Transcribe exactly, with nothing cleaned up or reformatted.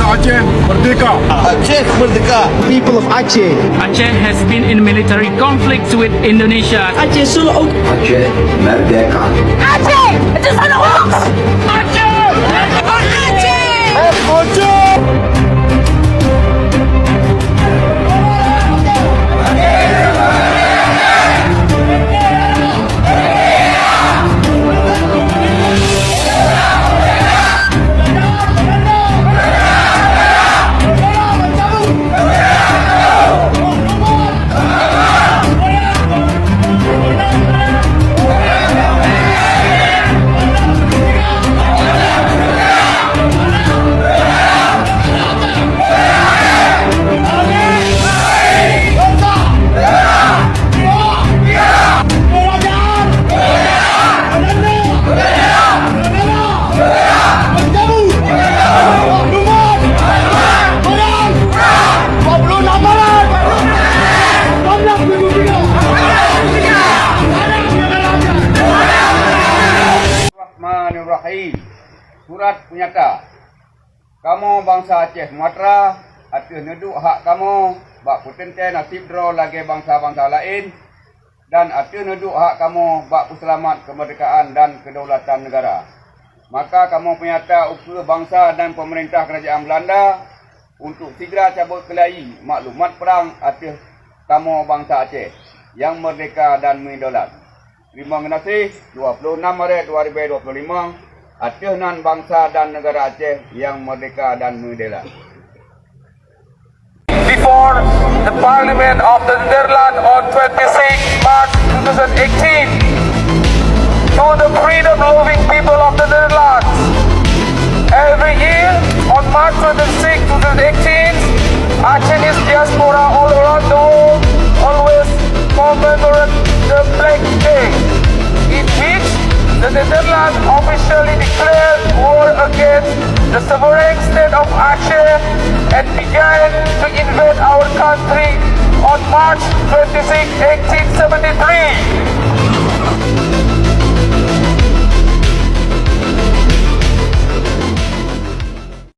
Aceh Merdeka! Aceh Merdeka! People of Aceh. Aceh has been in military conflicts with Indonesia. Aceh Suluk. Aceh Merdeka! Aceh! Aceh Suluk! Aceh! Aceh! Aceh! Bismillahirrahmanirrahim. Surat peunyata. Kamoe bansa Aceh Sumatra ateueh neuduek hak kamoe bak peuteuntée naseb droe lagée bansa-bansa laén dan ateueh neuduek hak kamoe bak peuseulamat keumeurdekaan dan keudaulatan neugara. Maka kamoe peunyata ukeue bansa dan peumeurintah Keurajaan Beulanda untuk sigra cabot keulayi maklumat prang ateueh kamoe bansa Aceh nyang meurdeka dan meudaulat. Teurimong geunaséh, dua ploh nam Maret dua ribée dua ploh limong, ateueh nan bansa dan neugara Aceh nyang meurdeka dan meudela. Before the Parliament of the Netherlands on twenty-six March two thousand eighteen, to the freedom-loving people of the Netherlands. Every year, on March twenty-six, two thousand eighteen, Achinese diaspora all around the world always commemorate the Black Day, in which the Netherlands officially declared war against the sovereign state of Aceh and began to invade our country on March twenty-six, eighteen seventy-three.